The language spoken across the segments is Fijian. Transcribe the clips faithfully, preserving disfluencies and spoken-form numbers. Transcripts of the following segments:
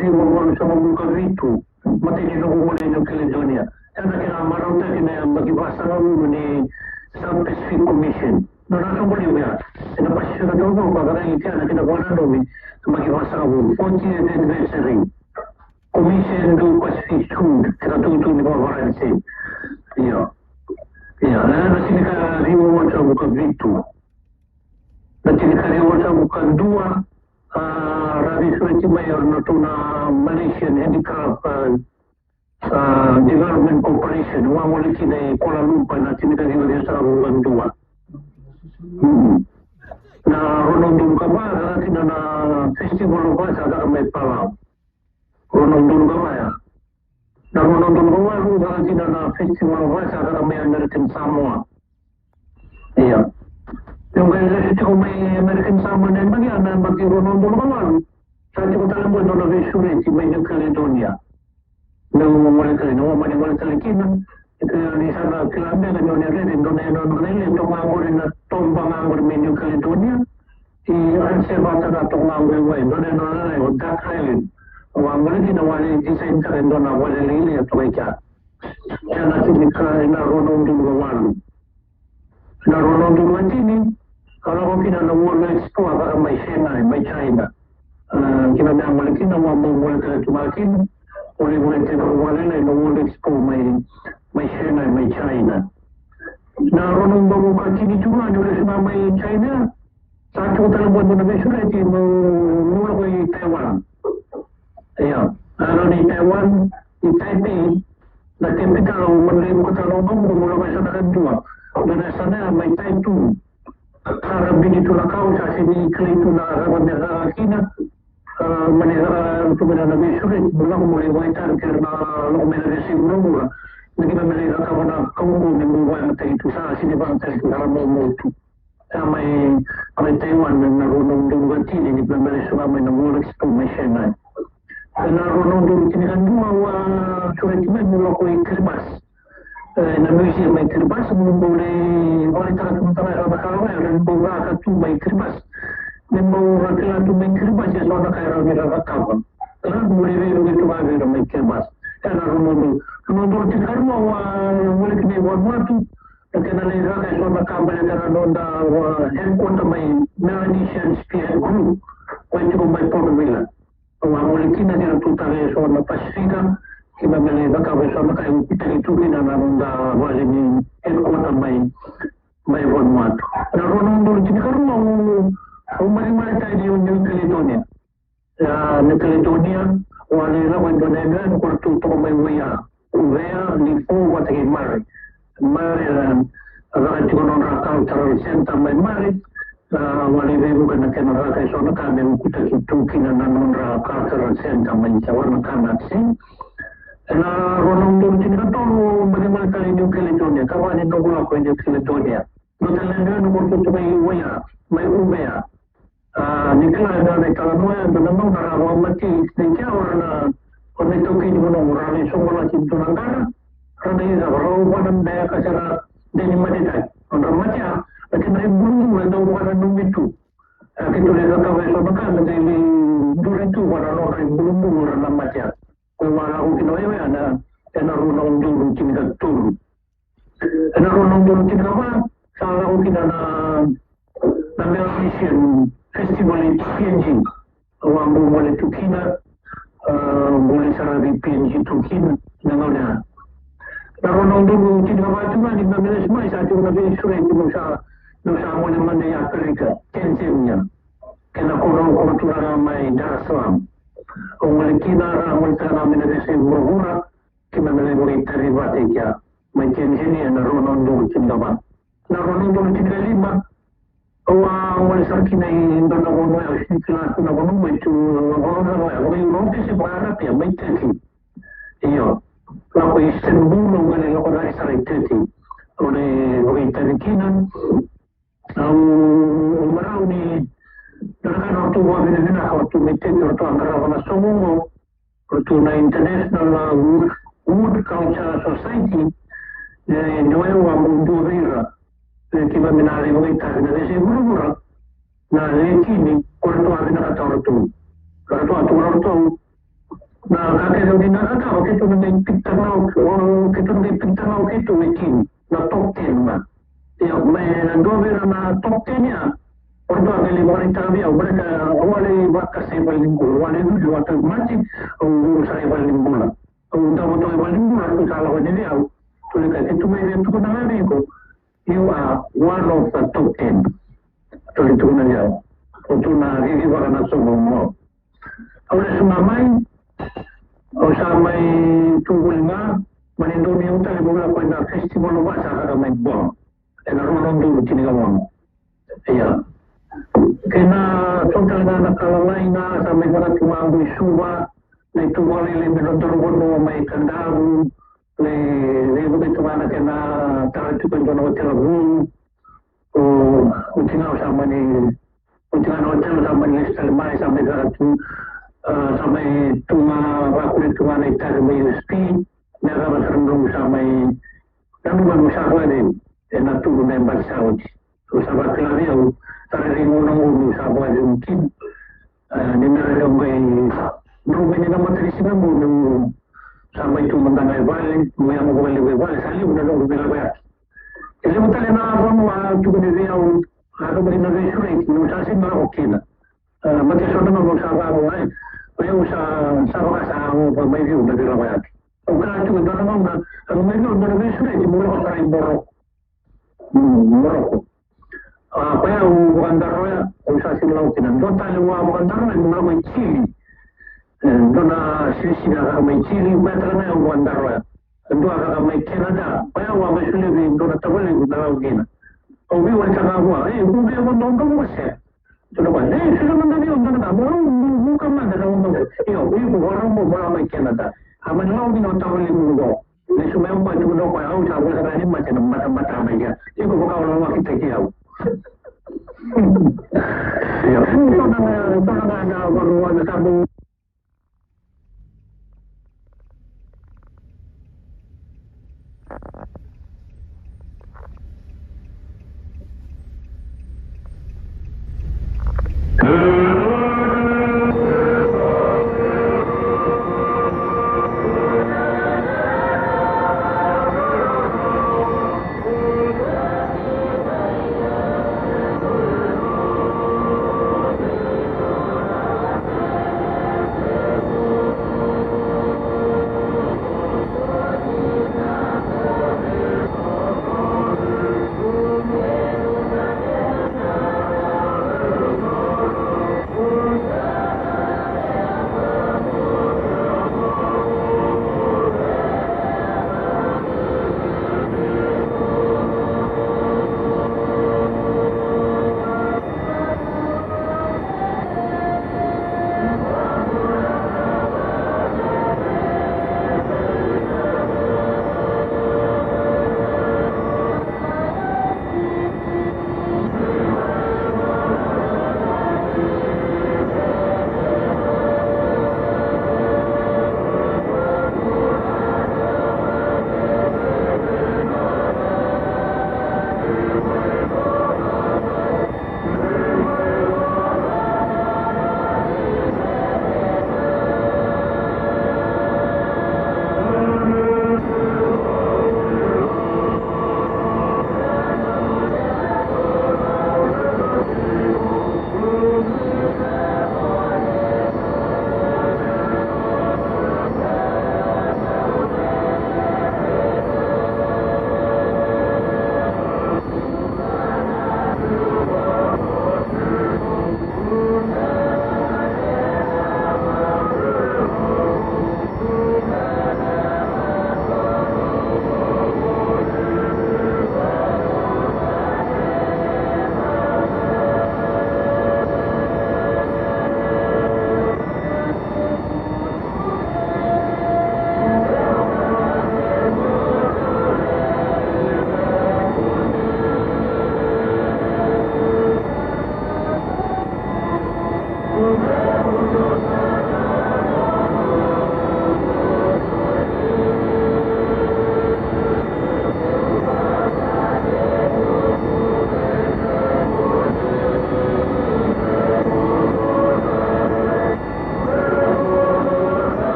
ciwa walusagavulu ka vitu, matai ni noqu gole i New Caledonia. Ena kena marautaki na yabaki vasagavulu ni South Pacific Commission. Nona soqo levu ya. Ena Pasifika taucoko, a vakaraici kea na kena vakananumi, yabaki vasagavulu, fortieth anniversary. Commission du Pacific Sud, kena tutu ni vakaVaranise. Io. Io, na, na tinikaciwa walusagavulu ka vitu. Na tinikaciwa walusagavulu ka dua, a, ra veisureti mai o iratou na Malaysian Handicraft, a, a, Development Corporation, au a gole kina i Kuala Lumpur, na tinikaciwa walusagavulu ka dua. Mm. Na rua na udolu ka va, caka kina na Festival of Arts, a caka mai Palau. Rua na udolu ka va ya. Na rua na udolu ka walu, caka kina na Festival of Arts, a caka mai American Samoa. Ia. Meu qai lesu tiko mai American Samoa na yabaki ya, na yabaki rua na udolu ka walu. Sa tiko tale qo e dua na veisureti mai New Caledonia. Meu gole tale, na wamani gole tale kina. Ita ni sa na kila beka ni o ni rere, dua na, dua na, dua na ile toka qori na toba ga qori mai New Caledonia. I anse vata na toka qori wai, dua na, dua na, o Duck Island. Au a gole kina, au a lai design taka e dua na vale lailai e toka i kea. Ia na tini ka, ena rua na udolu ka walu. Na rua na udolu ka tini, au lako kina na World Expo a caka mai Shanghai, mai China. A, kina mea gole kina, au a bau gole tale tu ga kina. Au lai gole tale, au a lai na World Expo mai, mai Shanghai, mai China. Na rua na udolu ka tini tu ga niu lesu ga mai China, sa tiko tale qo e dua na veisureti meu, meu lako i Taiwan. Ia, na yacana i Taiwan, i Taipei, na capital, au mani lai vuka tale na waqavuka meu lako e yasana ka dua. Na yasana ya mai Taitung. Ka ra bini tu na kau, sa sega ni kilai tu na cava me caka kina. A, mani caka tu mai na veisureti, meu lako meu lai vakaitavi kei ira na lako mai na veiyasai vuravura. Me keimami lai cakava na kau qo me bau vakayagataki tu, sa sega ni vakayagataki tu, sa ra moumou tu. A, mai, mai Taiwan, na rua na udolu ka tini, ni keimami lesu ga mai na World Expo mai Shanghai. Na rua na udolu tinikadua, au a sureti mai meu lako i Kiribati. E, na museum mai Kiribati, meu bau lai vakaraitaka tu na ka, e so na ka rawa era bau caka tu mai Kiribati. Me bau ra kila tu mai Kiribati e so na ka era via cakava. Era bau lai veivuke tu ga vei ira mai Kiribati. E, na rua na udolu, rua na udolu tinikarua, au a gole kina i Vanuatu. Na kena lai caka e so na ka baleta na noda, a, headquarter mai Melanesian Spearhead Group, koya e tiko mai Port Vila. Au a gole kina, kena tutaka e so na Pasifika, keimami lai cakava e so na ka e ukutaki tu kina na noda vale ni headquarter mai, mai Vanuatu. Na rua na udolu tinikarua, au, au malimali tale i New Caledonia. A, New Caledonia, au a lai lako e dua na yanuyanu ko ratou toka mai Uea, Uvea, Lifou vata kei Murray. Murray, a, a caka tiko na nodra cultural center mai Murray. A, au a lai veivuke na kena caka e so na ka me ukutaki tu kina na nodra cultural center mai Savannah, Kanata. Ena rua na udolu tinikatolu, au malimali tale i New Caledonia, ka va ni noqu lako i New Caledonia. Dua tale na yanuyanu ko ratou toka i Uea, mai Uvea. A, ni kila e dua na italanoa, e dua na gauna ra vakamatei tiko kea o ira na, o ira na itaukei ni vanua qo, ra lai soqoni ki dua na qara, ra lai cava, ra vana beka se ra dei ni matetaki. Nodra mate ya, na kena ibulubulu e dau vakananumi tu. A, keitou lai cakava e so na ka me qai lai duri tu vua na nodra ibulubulu o ira na mate ya. Ko au a lako kina o Uea ena, ena rua na udolu tinikatolu. Ena rua na udolu tinikava, sa lako kina na, na Melanesian Festival i P N G. Au a bau gole tu kina, a, bau lai saravi P N G tu kina, na gauna ya. Na rua na udolu tinikava tu ga ni keimami lesu mai, sa tiko na veisureti meu sa, meu sa gole mada i Aferika, Tanzania. Kei na koro, koro turaga mai Dar es Salaam. Au gole kina, ra gole tale ga mai na veiyasai vuravura, keimami lai vakaitavi vata i kea, mai Tanzania, ena rua na udolu tinikava. Na rua na udolu tinikalima, au a gole sara kina i dua na vanua, au sega ni kila tu na vanua, mai tu, vanua cava ya, vaka-Europe se vaka-Arapia, mai Turkey. Io, lako i Istanbul, au qai lai lako cake sara i Turkey. Au lai vakaitavi kina, au, au marau ni, na ka ratou vakavinavinaka, ratou mai Turkey, ratou a qarava na soqo qo, ratou na International, a, Wood, Wood Culture Society, e, ni o yau au a bau dua vei ira. E, keimami na lai vakaitavi na veiyasai vuravura, na lekini, ko ratou a vinakata o ratou. Ratou a tukuna o ratou, Na ka kece o ni na cakava, keitou na qai pick taka ga o, keitou na qai pick taka ga o keitou e tini na top ten ga. Ia, me na dua vei ira na top ten ya, o ratou a qai lai vakaraitaka vei au, baleta au a lai vakasai vale ni bula, au a lai vuli, au a tauvimate, au sa lai vale ni bula. Au davo toka i vale ni bula, ratou sa lako yani vei au. Ratou lai kaya, keitou mai via tukuna ga vei iko, you are one of the top ten. Ratou lai tukuna vei au. Ratou na cicivaka na soqo mo. Au lesu ga mai, au sa mai tu voli ga, mani donu au tale voli ga ko na festival of arts sa caka mai Guam. Ena rua na udolu tinikaono. Ia. Kei na so tale ga na ka lalai ga sa mai caka tu ga qo i Suva, na ituvalailai me nodaru vanua mai Kadavu, na, na ivuke tu ga na kena tara tiko e dua na otela vou. O, oti ga au sa mani, oti ga na otela sa mani lesu tale mai, sa mai caka tu, a, sa mai tu ga, vakuri tu ga na itavi mai U S P, me yacova sara noqu sa mai, nanuma noqu sa vale, ena tubu me bati sa oti. Au sa vakila vei au, sa rairai gauna qo meu sa vakacegu kina. A, ni mera levu qai, drau mai ni na matanisiga qo meu sa mai tu mada ga e vale, meu yaga vakalevu e vale, sa levu na noqu veilakoyaki. E levu tale na vanua a tukuni vei au, a tukuni na veisureti, meu sa sega ni lako kina. A, matai so na gauna au sa vaka, e, o yau sa, sa vaka sa, au, mai vei au na veilakoyaki. Au kila tiko e dua na gauna, au mai vei au na veisureti, meu lako sara i Moroko. Mm, Moroko. A, koya au vakadaroya, au sa sega ni lako kina. Dua tale au a vakadaroya, meu lako i Chile. E, dua na sivisivi a caka mai Chile, koya tale ga au vakadaroya. Dua a caka mai Canada, koya au a mai solia vei dua na tavalequ na lako kina. Au veiwalitaka vua, e, au via vakadodonu vua se. Dua na koya, e, solia mada vei au dua na ka, mo, mo, mo ka mada na uca. Io, iko vakarau mo, mo lako mai Canada. A mani lako kina o tavalequ qo. Lesu mai o koya, tukuna o koya, au sa voleka ni mate na matamata mai ya. Iko vaka o lawakitaki au. Ia, so na, so na, na, na, na, na, na, na,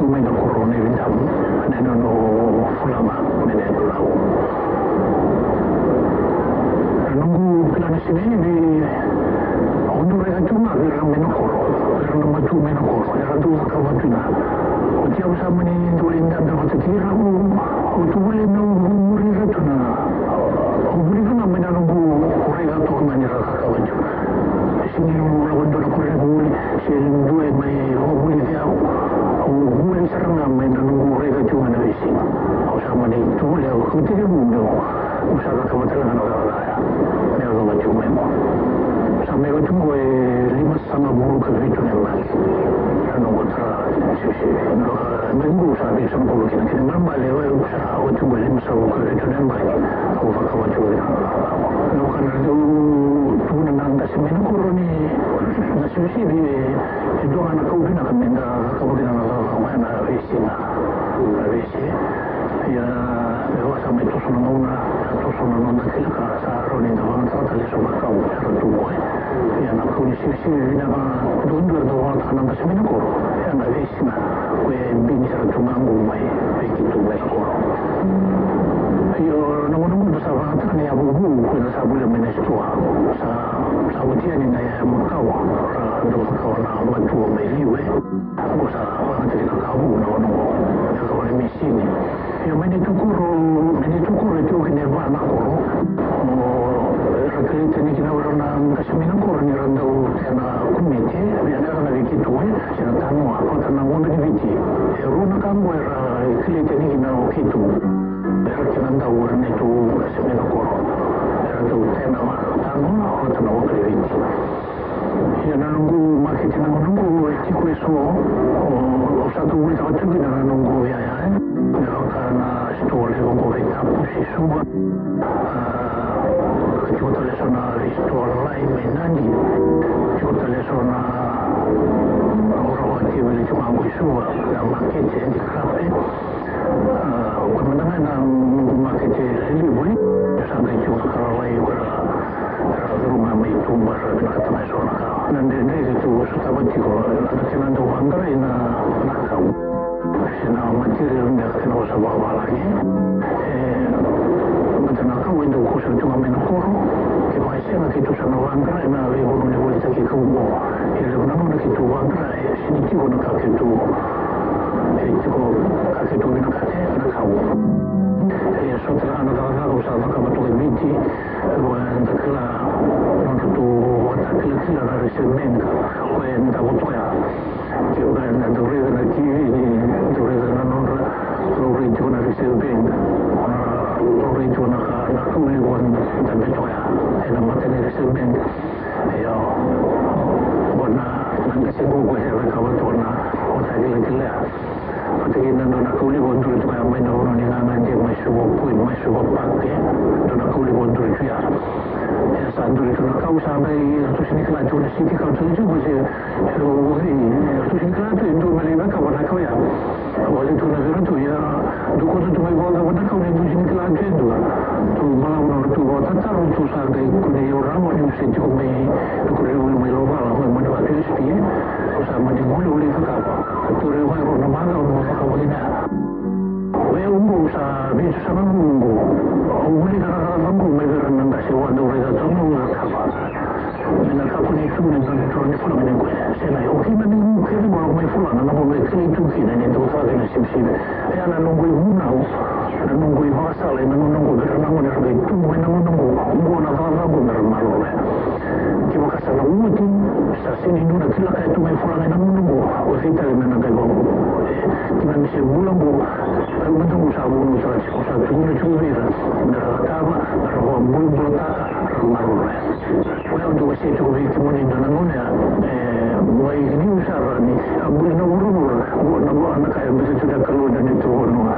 Mai na koro Naividamu, na nona fulaga mai na yatu Lau. Na noqu kila na siga i vei, au dau raica tu ga vei ira mai na koro, vei ira na matua mai na koro, era dau cakava tu ga. Oti au sa mani dau lai dabe vata kei ira, au, au tu voli meu muri ira tu na, au vuli tu ga mai na noqu raica toka ga ni ra cakava tu. Sega ni lako e dua na koronivuli se dua e mai vakavulici au. Au vuli sara ga mai na noqu raica tiko ga na veisiga. Au sa mani tu voli, au kauta tiko meu, au sa cakava tale ga na cakacaka ya me yacova tiko mai qo. Sa mai oti qo e limasagavulu ka vitu na yabaki na noqu tara sivisivi. Yabaki qo sa vitusagavulu kina, kena ibalebale au sa oti qo e limasagavulu ka vitu na yabaki au cakava tiko kina na cakacaka. Na vaka na dau tukuna na qase mai na koro ni na sivisivi e dua ga na kau vinaka me da cakava kina na cakacaka ya na veisiga, na veisiga. Ia me vaka sa mai toso na gauna, sa toso na noda kila ka, sa rawa ni da vakayagataka tale eso na kau era tu qo. Ia na kau ni sivisivi vinaka duadua era dau vakayagataka na qase mai na koro, ia na veisiga. Ko e bini sara tu ga qo mai vei keitou mai na koro. Io, na gauna qo sa vakayagataka na yavu vou ko e sa volia mai na sitoa. Sa, sa oti yani na yaya makawa, ra dau cakava na matua mai liu. Qo sa vakayagataki na ka vou na gauna qo, me yacova na misini. Ia mai na neitou koro, mai na neitou koro e tiko kina e va na koro. O, era kilai tani kina o ira na qase mai na koro ni ra dau tea na kumete, vei ira na vei keitou, e, se na tanoa, vata na Gudu ni Viti. E rua na ka qo era kilai tani kina o keitou. Era kena dau o ira na neitou qase mai na koro. Era dau tea na tanoa vata na Gudu ni Viti. Ia na noqu makete na gauna qo e tiko eso, o, au sa dau volitaka tiko kina na noqu iyaya, e. Me vaka na sitoa levu qo vei Tapusi, Suva. A, ka tiko tale eso na veisitoa lalai mai Nadi. Tiko tale eso na, au rawa tiko vei tiko qo i Suva, na makete handicraft. A, koya mada ga na noqu makete lelevu, e. Sa qai tiko na ka lalai ko ira era curu ga mai tuba, sa vinakata ga eso na ka. Na dredre keitou sotava tiko, na kena dau vaqarai na, na kau. Se na material me kena vosa vakavalagi. E, baleta na kau e dau kausavi tu ga mai na koro. Kevaka e sega keitou sa na vaqarai na veivanua ni volitaki kau qo. E levu na gauna keitou vaqarai, e sega ni tiko na ka keitou, e tiko ka keitou vinakata, e na kau. E so tale ga na cakacaka au sa cakava toka e Viti, o eda kila, nodratou vakatakilakila na Reserve Bank, o eda votoya. Kevaka eda dau raica na T V ni dau raica na nodra laurai tiko na Reserve Bank, laurai tiko na ka, na kau levu eda dabe toka ya ena mata ni Reserve Bank. Io. Qo na, na qase qo e cakava toka na vakatakilakila ya. Vata kei na dua na kau levu duri toka ya mai na vanua ni Gagadia, mai Suva Point, mai Suva Park, e. Dua na kau levu duri tu ya. E sa duri tu na kau, sa qai ratou sega ni kila tu na siti kau tu tu, se, e, o, e, ratou sega ni kila tu e dua me lai cakava na kau ya. Au a lai tukuna vei ratou, ia, dou kauta tu mai vakacava na kau ni dou sega ni kila tu e dua. Ratou balavu na nodratou vakatataro, ratou sa qai kunei au rawa niu se tiko mai, na koronivuli mai Lovala, mai Monivatu S P, au sa mani guileguile cakava. Ratou raica mai rua na macawa meu cakava kina. O yau qo au sa vitusagavulu qo. Au wilika na cakacaka qo mai vei ira na qase au a dau raica tu meu cakava. Me na kakua ni tu na dua na turaga ni fulaga ni koya. Se na, o kina ni kece qo mai fulaga na qo me kilai tu kina ni dau caka kina sivisivi. Ia na noqu ivunau, na noqu ivakasala ena gauna qo vei ira na gone era qai tubu ena gauna qo, qo na cakacaka qo me ra maroroya. Kevaka sa na oti, sa sega ni dua na kila ka e tu mai fulaga ena gauna qo, o cei tale me na qai vakabula? E, keimami se bula qo, au mada qo sa vunautaka tiko, sa tukuna tiko vei ira me ra cakava, me ra vakabulibulataka, ra maroroya. Koya au dau wasea tiko vei kemuni ena gauna ya, e, mai liu sara ni a buli na vuravura, qo na vua na ka e biuta tu na Kalou ena neitou vanua.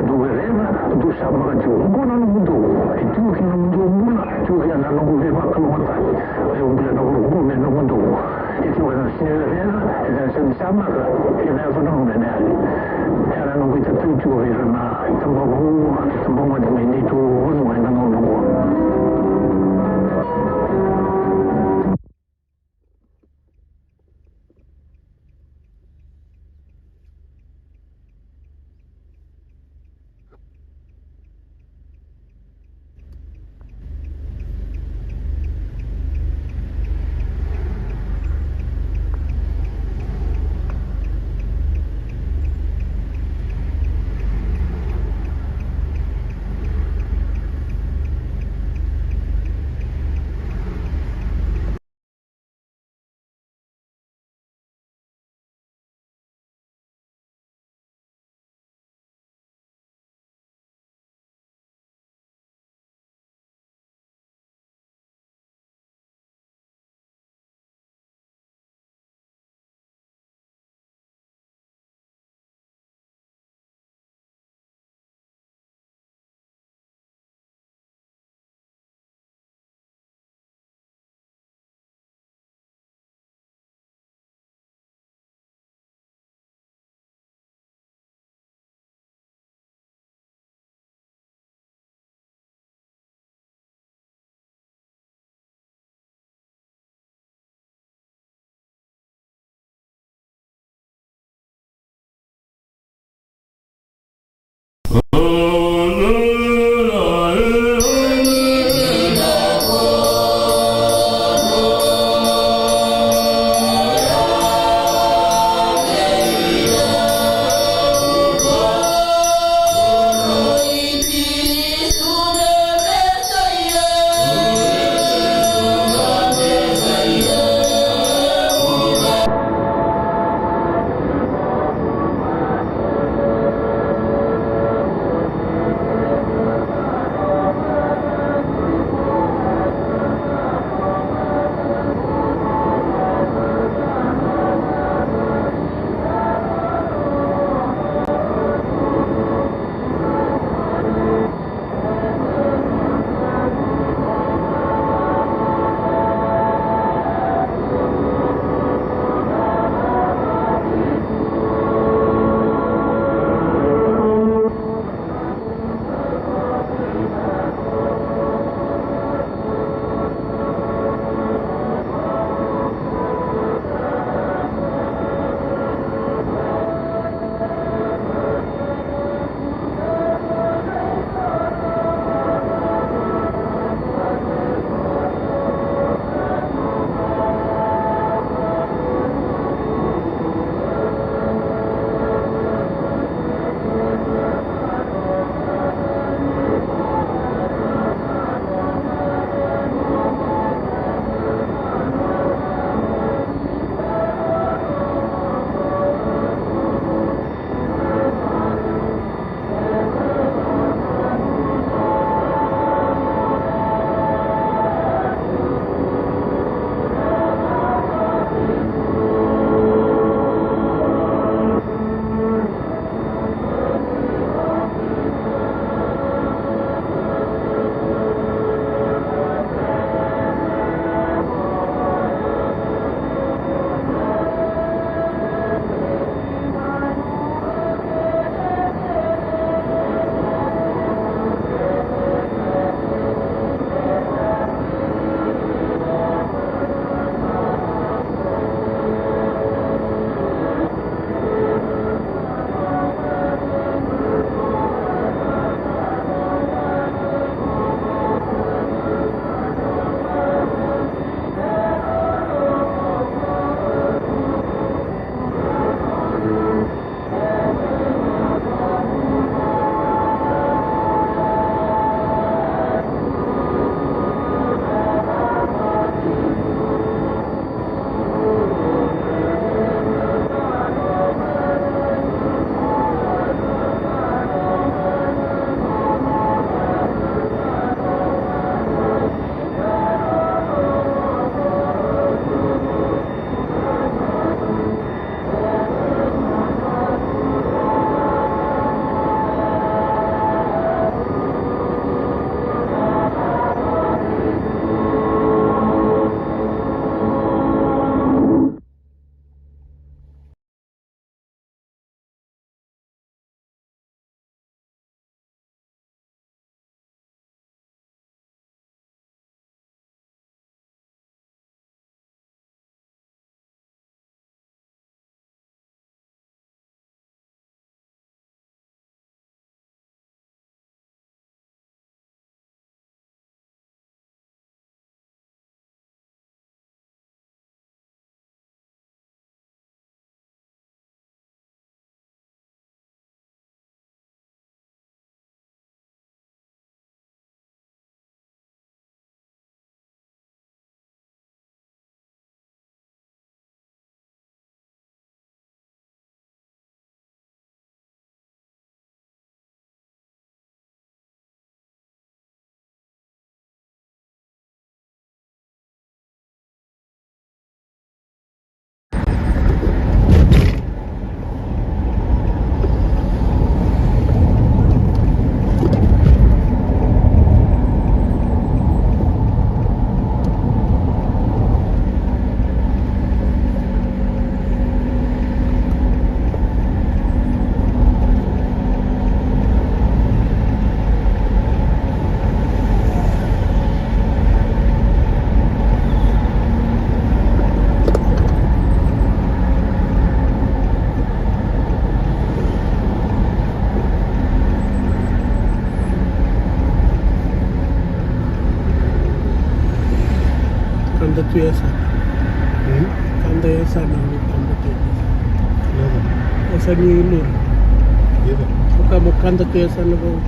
Dou raica, dou samaka tiko. Qo na nomudou, e tiko kina nomudou bula, tiko kina na noqu veivakalougatataki. Koya au buli na vuravura qo me nomudou. E tiko na sega ni raica, e sega ni samaka, ena yaco na gauna ena yali. Ia na noqu itatau tiko vei ira na itabavou, itabagone mai neitou vanua ena gauna qo. Kada tu e yasana. Hmm? Kada e yasana ni taba tu. Yasana. Yasana ni lulu. Yasana. Ka mo kada tu e yasana vau.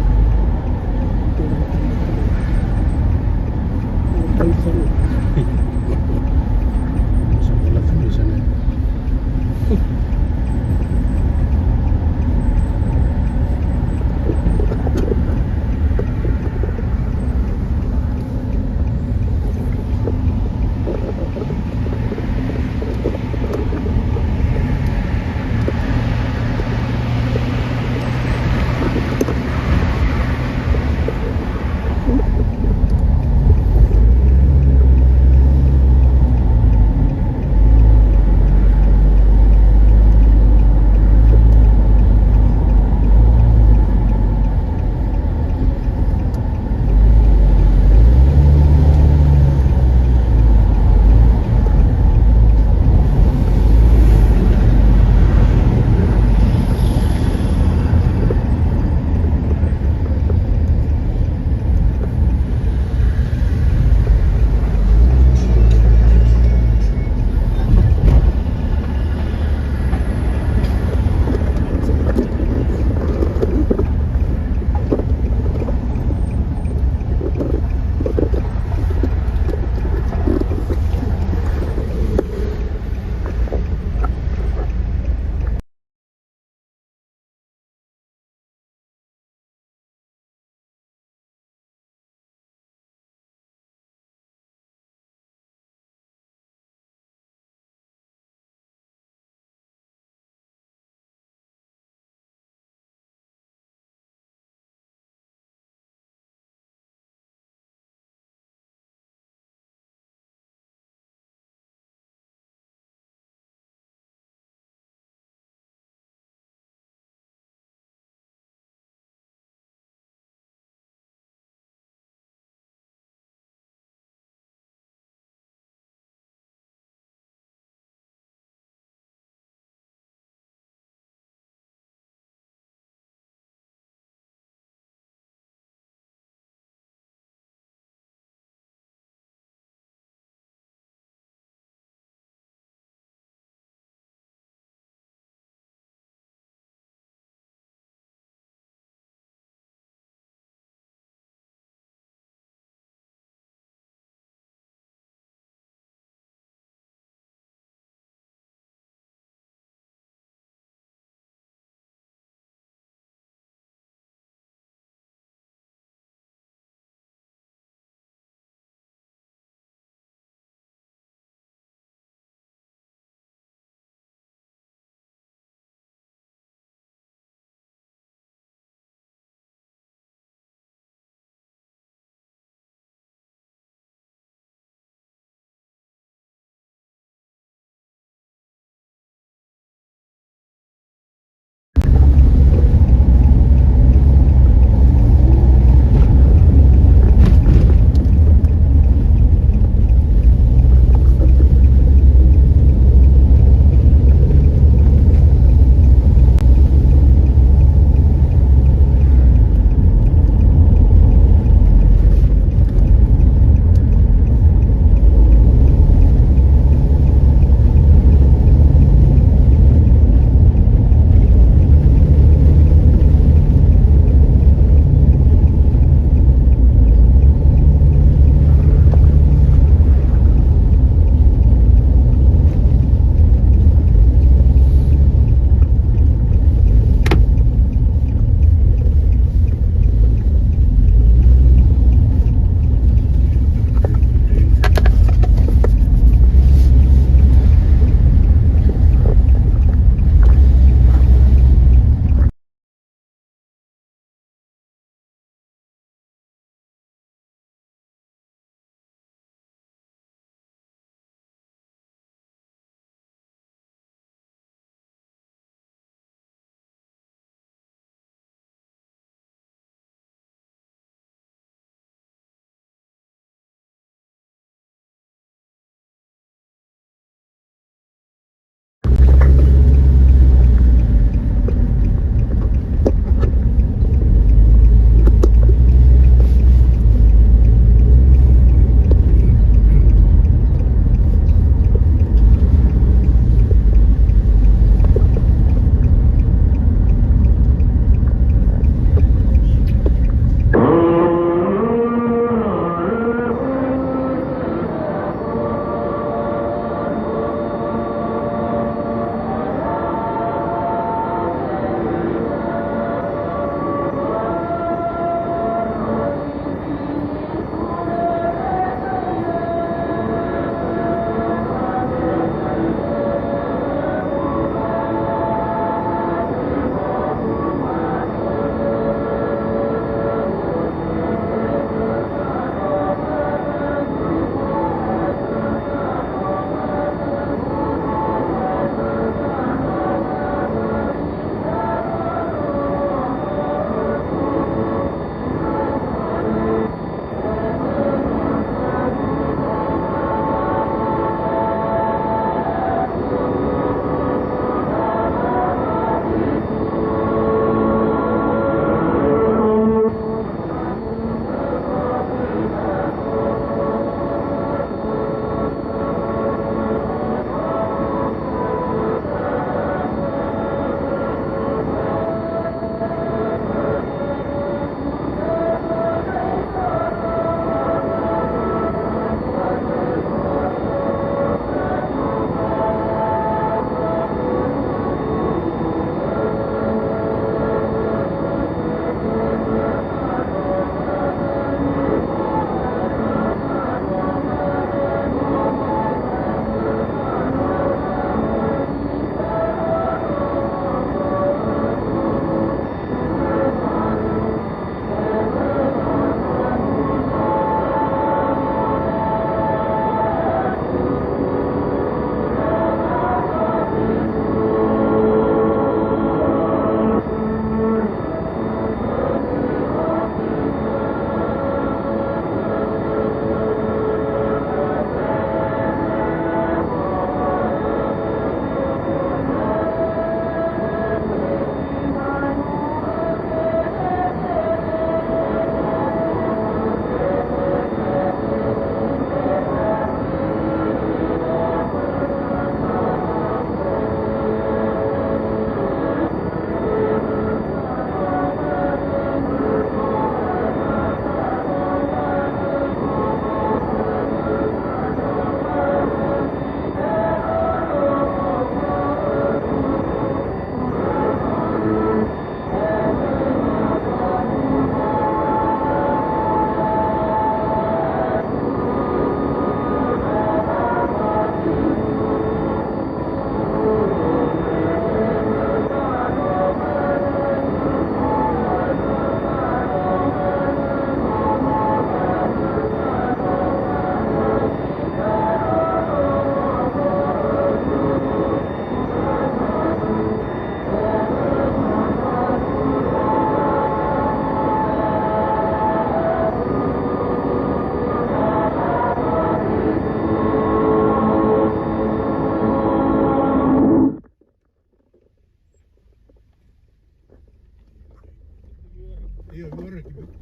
Io, mi ora ki.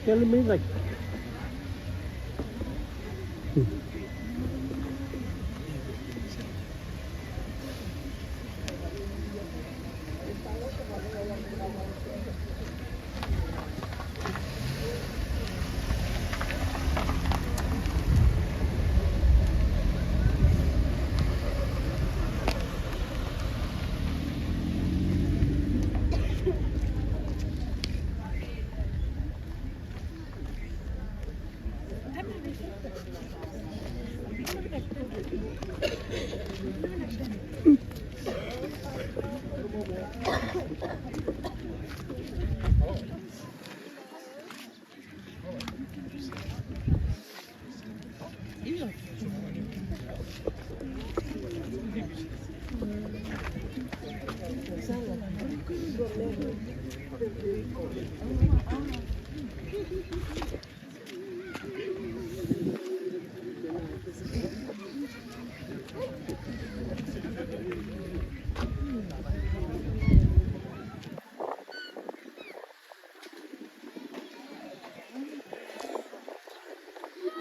Kele mai cake.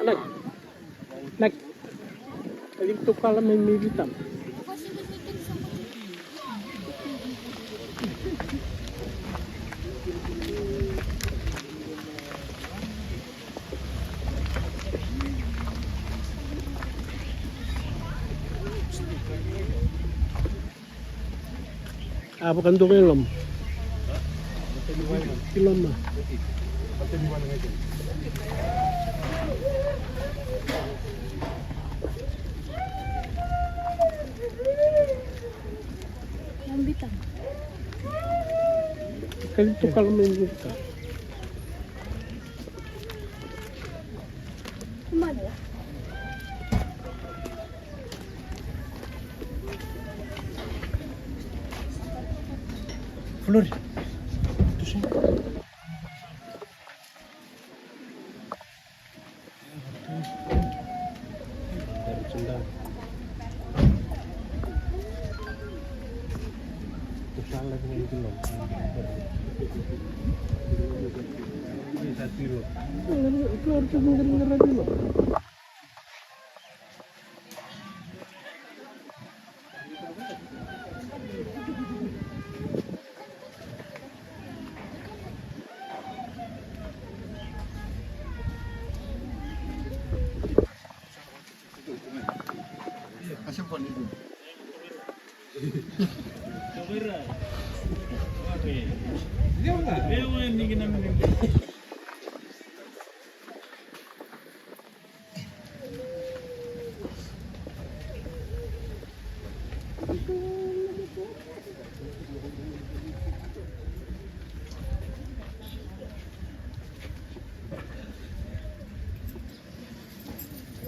Naki. Naki. Kali tu kala mai mai vitam. A vakadoka i loma. I loma. Kali tu kala mai. Flori. Tu sini.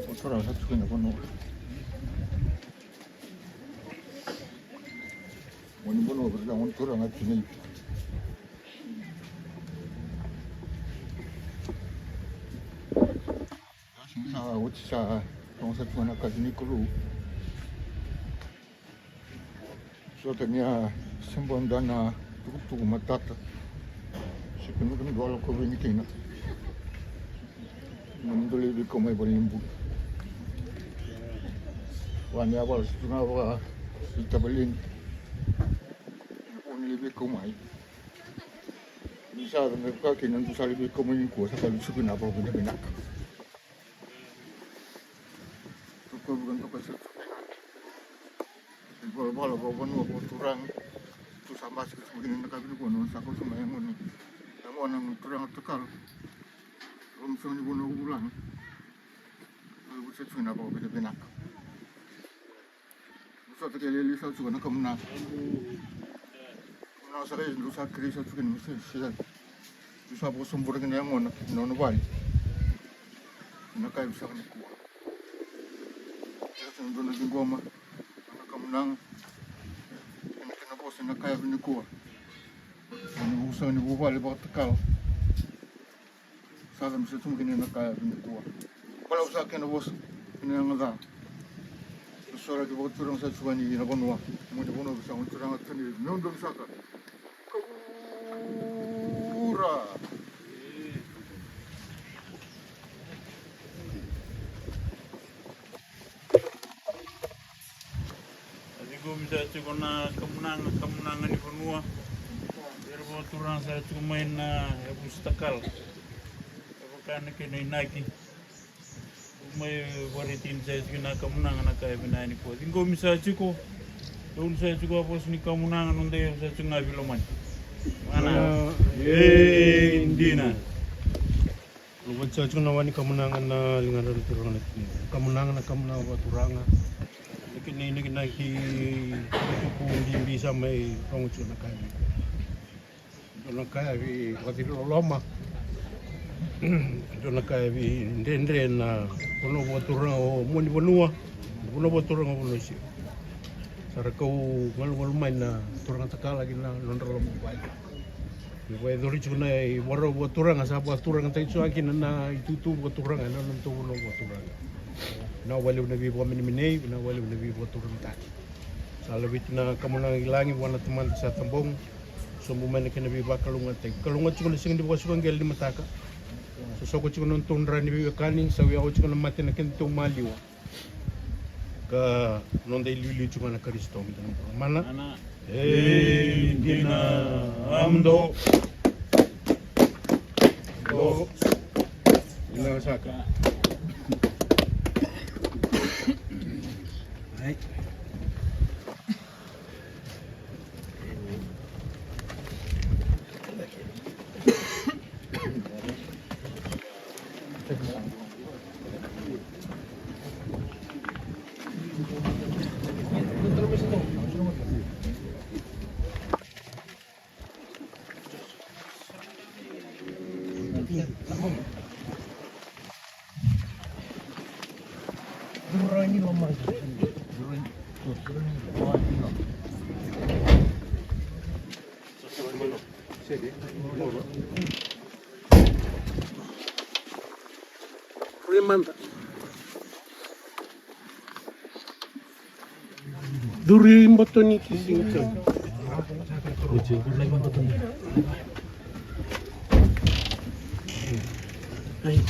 O turaga sa tu kina vanua. Moni vanua vata ga, moni turaga tu nei. Sa oti sa rogo sa tu na kaci ni Kalou. Sota ni a seba dua na tukutuku matata. Sika ni kena dua lako vini kina. Na dole vei kau mai vale ni bulu. Wa ni a vala sa tu na vaka i tavaleni. Ni kau ni levei kau mai. Ni sa vaka kina dua sa levei kau mai nikua sa ka lusuku na vaka vinavinaka. Toka vaka toka sa toka. Ivalavala vakavanua vakaturaga. Tu sa basika tiko kina na ka vinaka na sa kauta mai yagona. Yagona na turaga takalo. Vakamusaka ni vanua vulagi. Vakavusa tiko na vakavinavinaka. Sa ta kele li sa tiko na kamunaga. Kamunaga sa kai dou sa kere sa tiko ni mese sila. Dou sa vakasobura kina yagona na nona vale. Na kai vusaka ni kua. Sa tiko dou na digoma. Na kamunaga. Kena kena vosa na kai vinikua. Ni vusaka ni vuvale vakatakala. Sa ka misa tiko kina na ka ya vinikua. Balavu sa kena vosa kina yaga ca. Sora ki vakaturaga sa tiko ni na vanua. Moni vanua sa turaga tani meu donu saka. Kaura. A ciqomi sa tiko na kamunaga, kamunaga ni vanua. Era vakaturaga sa tiko mai na yavusa takala. E vaka na kena inaki. Mai varetini sa tiko na kamunaga na ka e vinaka ni kua. Ciqomi sa tiko. Donu sa tiko a vosa ni kamunaga, noda iyau sa tiko ga vilomani. Mana. E dina. Lovati sa tiko na wa ni kamunaga na ligadra na turaga na tini. Kamunaga na kamunaga vakaturaga. Na kena inakinaki tukutuku bibi sa mai rogo tiko na ka e. Dua na ka ya vei vakaciri loloma. Dua na ka ya vei dredre na vanua vakaturaga o Muanivanua. Vanua vakaturaga o Vanuaseu. Sa ra kau galugalu mai na turaga takala ki na nodra loma vale. Ni vakayacori tiko na ivakarau vakaturaga sa vakaturagataki tiko ga kina na itutu vakaturaga ena nodatou vanua vakaturaga. Vinaka vakalevu na veivakamenemenei, vinaka vakalevu na veivakaturagataki. Sa laveti na kamunaga i lagi vua na tamata sa tabogo. Sobu mai na kena veivakalougatataki. Kalougata tiko na siga ni vakasuka qele ni mataka. Sosoko tiko na nodatou dra ni veiwekani, sa via oti tiko na mate na kedatou maliwa. Ka noda iliuliu tiko ga na Karisito, me da na mana. Ei, dina, amdo. Do. Dina saka. Ai. Remanda. Duri boto ni kisi. Ai.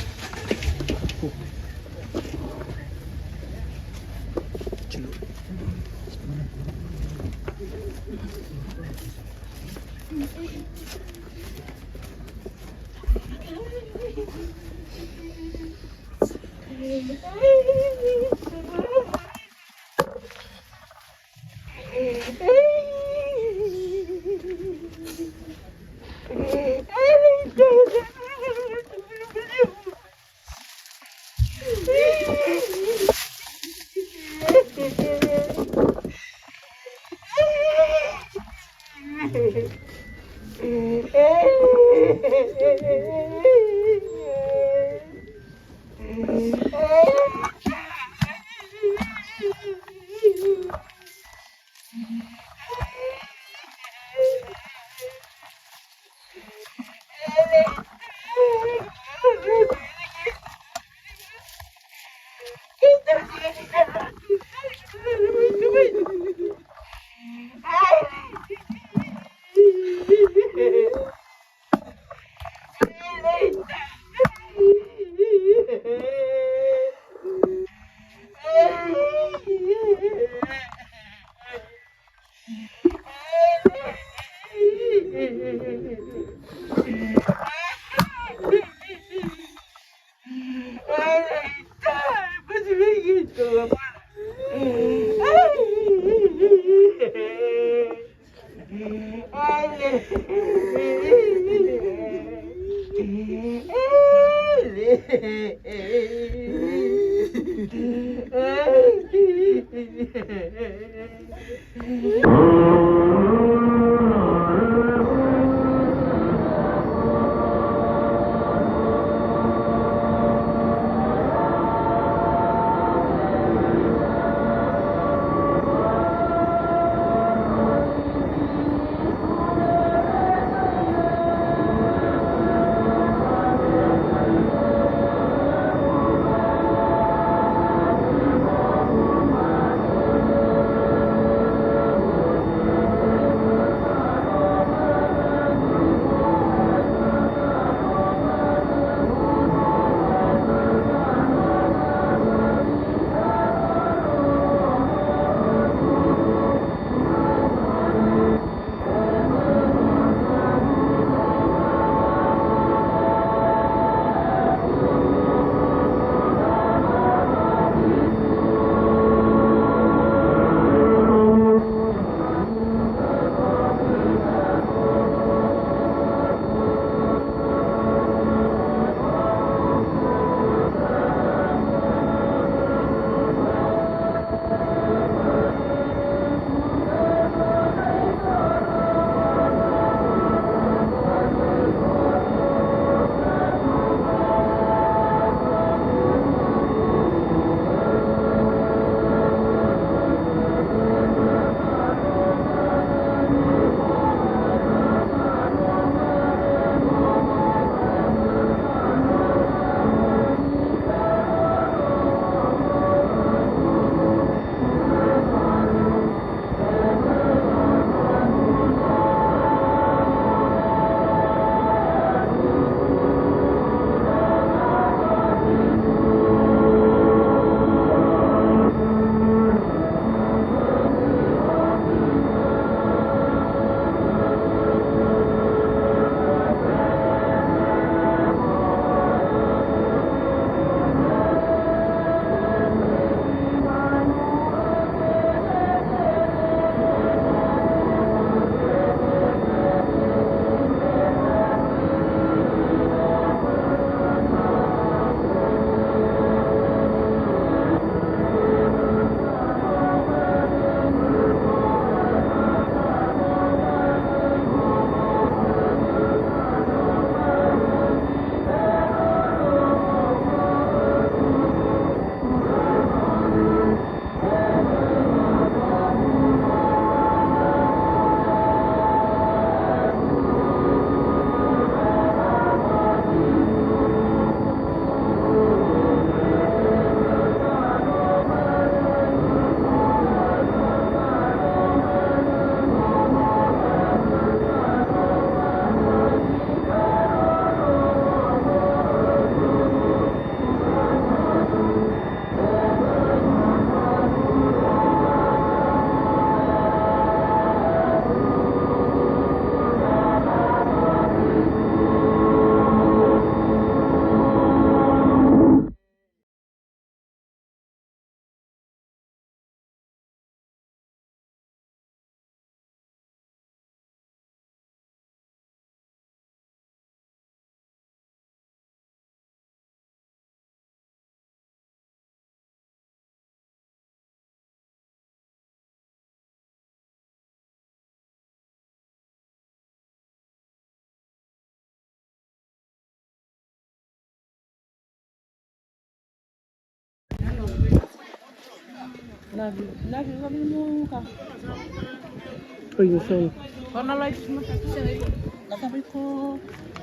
Oi, e sega.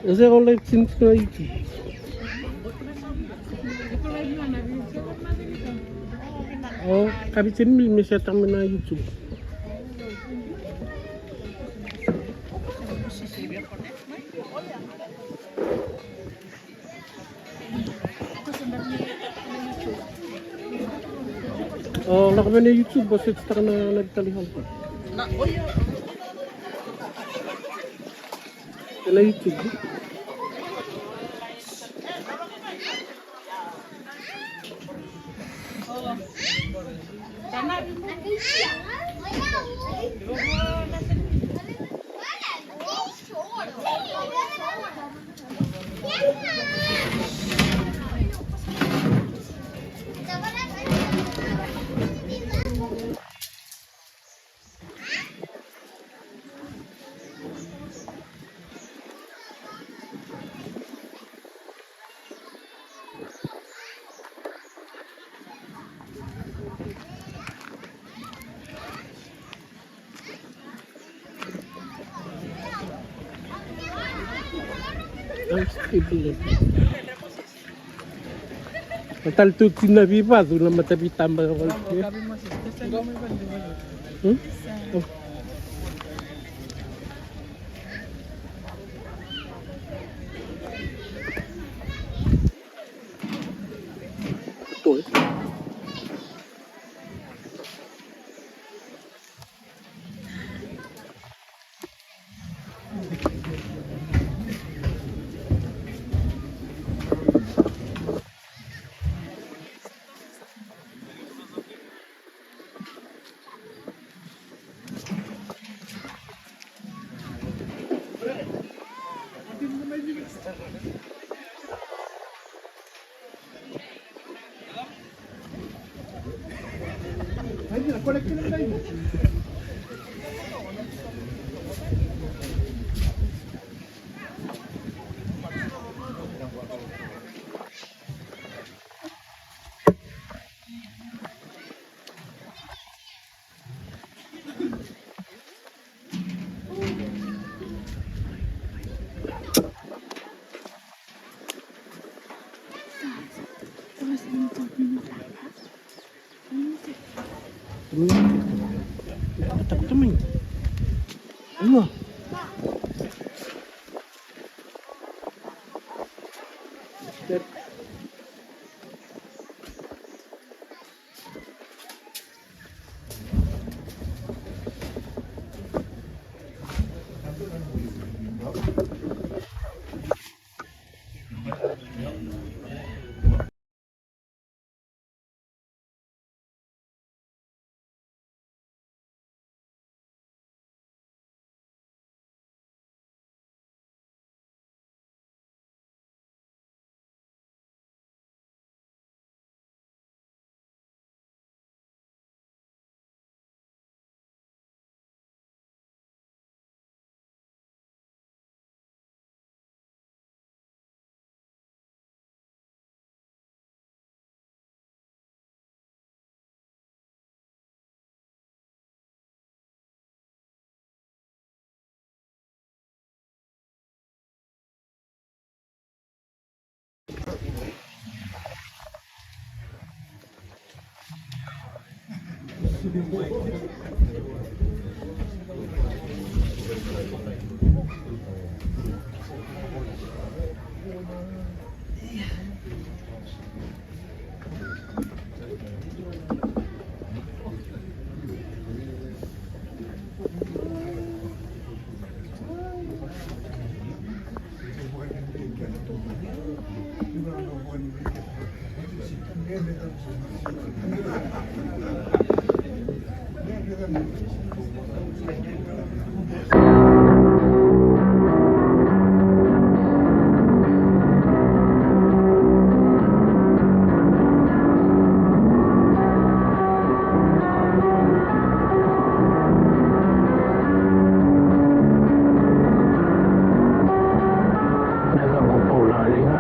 E sega o live stream tiko na YouTube. O, kavi tini mil me set taka mai na YouTube. O, lako mai na YouTube, o set taka na, na vitali hal. Na, o ia. Ena YouTube. Tale tu tina vivacu na mata vitaba. Hmm? Na yacaqu o Paula Aliga.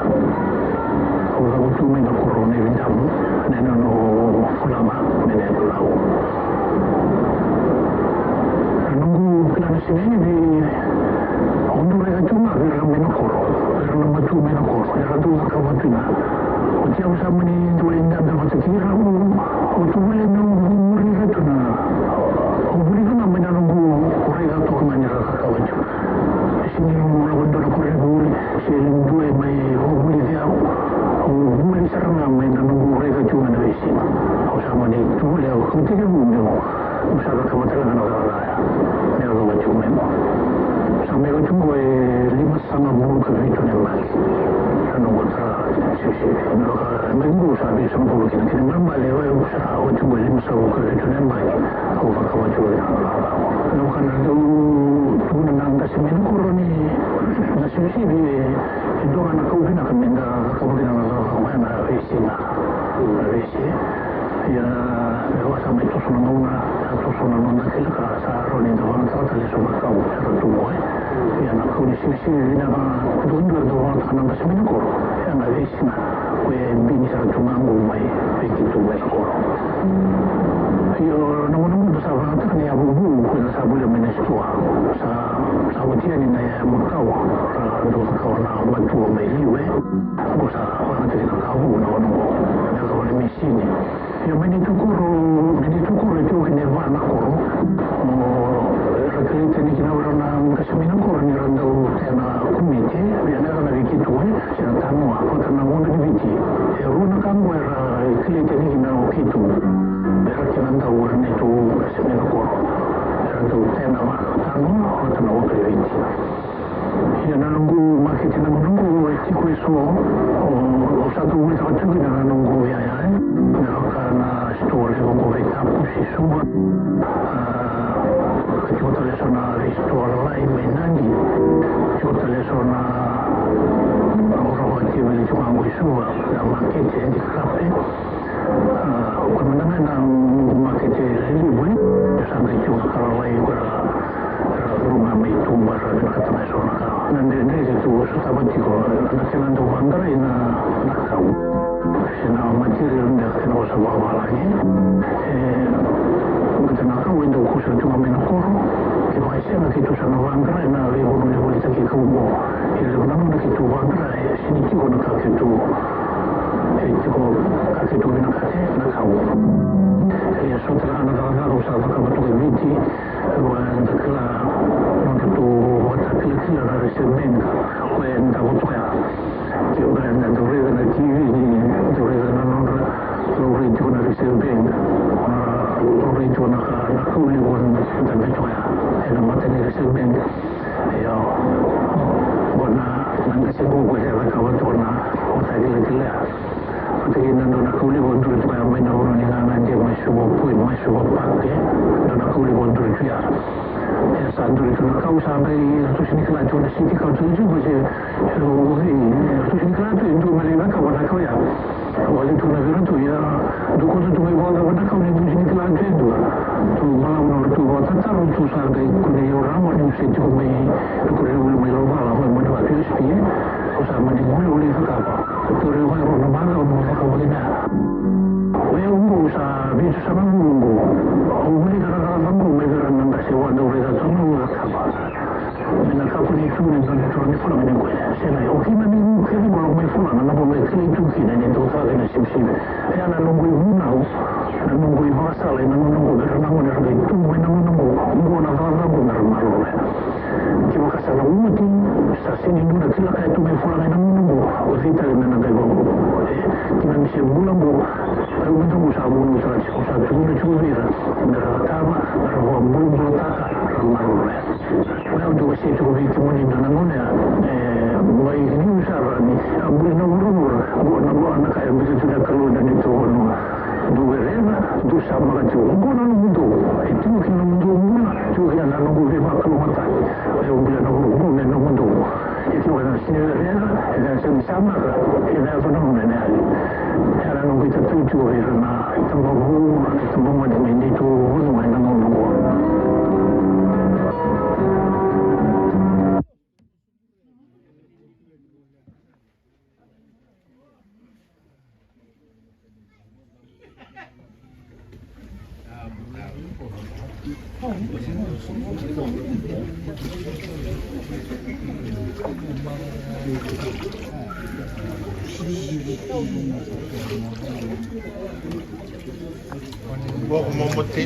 Au cavutu mai na koro o Naividamu, na yanuyanu o Fulama. Me na yatu Lau. Na noqu kila na sivivi, au dau raica tu ga vei ira mai na koro, vei ira na matua mai na koro, era dau cakava tu ga. Oti au sa mani dau lai dabe vata kei ira, au, au tu vale meu muri ira tu na, au vuli tu ga mai na noqu raica toka ga ni ra cakava tu. E sega ni lako dua na koronivuli se dua e mai vakavulici au. Au vuli sara ga mai na noqu raica tu ga na veisiga. Au sa mani tu voli, au kau tekivu meu, au sa cakava tale ga na cakacaka ya. Me yacova tu mai qo, sa mai oti qo e limasagavulu ka vitu na yabaki na noqu tara sivisivi. Me vaka e mai qo sa veisagavulu kina, kena ibalebale au sa oti qo e limasagavulu ka vitu na yabaki. Au cakava tu ga na cakacaka. Na vaka na dau tukuna na qase mai na koro ni na sivisivi, e dua ga na kau vinaka me da cakava kina na cakacaka oya na veisiga. Na veisiga. Ia, me vaka sa mai toso na gauna, sa toso na noda kila ka sa rawa ni da vakayagataka tale eso na kau era tu qo. Ia na kau ni sivisivi vinaka duadua e dau vakayagataka na qase mai na koro, ia na veisiga. Ko e bini sara tu ga qo mai vei keitou mai na koro. Io, na gauna qo da sa vakayagataka na yavu vou ko eda sa volia mai na sitoa. Sa, sa oti yani na yaya makawa, ra dau cakava na matua mai liu, e. Qo sa vakayagataki na ka vou na gauna qo. Me yacova na misini. Ia mai neitou koro, mai neitou koro e tiko kina e va na koro. O, era kilai tani kina o ira na qase mai na koro ni ra dau tea na komiti, vei ira na vei keitou, e, se na tanoa, vata na Waqani Viti. E rua na ka qo era kilai tani kina o keitou. Era kena dau o ira neitou qase mai na koro. Era dau tea na va na tanoa, vata na Waqani Viti. Ia na noqu makete na gauna qo e tiko eso, o, au sa dau volitaka tiko kina na noqu iyaya, e. Me vaka na sitoa levu qo vei Tapusi, Suva. A, ka tiko tale eso na veisitoa lalai mai Nadi. Tiko tale eso na, na gauna vakateveli tiko ga qo i Suva, na makete e dikarape. A, o koya mada ga na noqu makete levu, e. Sa qai tiko ka lalai ko ira era curu ga mai tuba, era vinakata ga eso na ka. Na dredre keitou sotava tiko na kena dau vaqarai na, na kau se na material, na kena vosa vakavalagi. E, baleta na kau e dau kau sara tu ga mai na koro. Kevaka e sega keitou sa na vaqarai na veivanua ni volitaki kau qo. E levu na gauna keitou vaqarai, e sega ni tiko na ka keitou, e tiko ka keitou vinakata, e, na kau. E so tale ga na cakacaka au sa cakava toka e Viti. Eda kila, nodratou vakatakilakila na Reserve Bank, o koya e davo toka ya. Ke o koya eda dau raica na T V, ni dau raica na nodra laurai tiko na Reserve Bank. A, laurai tiko na ka, na kau levu e dabe toka ya ena mata ni Reserve Bank. Io, qo na, na qase qo, o koya e cakava tiko na vakatakilakila ya. Vata kei na dua na kau levu e duri tu ya mai na vanua ni Gagadia, mai Suva Point, mai Suva Park, e. Dua na kau levu e duri tu ya. E sa duri tu na kau, sa qai ratou sega ni kila tu na siti kau tu tu, se, e, ratou sega ni kila tu e dua me lai cakava na kau ya. Au a lai tukuna vei ratou, ia, dou kauta tu mai vakacava na kau ni dou sega ni kila tu e dua. Ratou balavu na nodratou vakatataro, ratou sa qai kunei au rawa ni se tiko mai, e, koronivuli mai Laucala, mai Monivatu, S P A. Au sa mani guileca au lai cakava. Tauri au e rua na macawa meu cakava kina. O yau qo au sa vitusagavulu qo. Au wilika na cakacaka qo mai vei ira na qase au a dau raica tu ga au cakava. Me na kakua ni tu ni dua na turaga ni fulaga ni qo. Sega, o keimami kece qo lako mai fulaga, na qo mai kilai tu kina ni dau caka na sivisivi. Ia na noqu ivunau, na noqu ivakasala ena gauna qo vei ira na gone era qai tu mai na gauna qo, qo na cakacaka qo me ra maroroya. Kevaka sa na oti, sa sega ni dua na kila ka e tu mai fulaga ena gauna qo, o cei tale me na qai vakavu? E, keimami se bula qo, au mada qo sa vunautaka tiko, sa tukuna tiko vei ira me ra cakava, me ra vakabulabulataka, ra maroroya. O yau dau wasea tiko vei kemuni ena gauna ya, e, mai liu sara ni a buli na vuravura, qo na, qo na ka e biuta tu na Kalou ena neitou vanua. Dou rerevaka, dou samaka tiko. Oqo na nomudou. E tiko kina na nomudou bula, tiko kina na noqu veivakalougatataki. E, au bula na vuravura me nomudou. E tiko kina na sega ni rerevaka, e sega ni samaka, e na yaco na gauna ena yali. Ia na noqu itatau tiko vei ira na itabavou, na itabagone mai neitou vanua ena gauna oqo. Boko momote.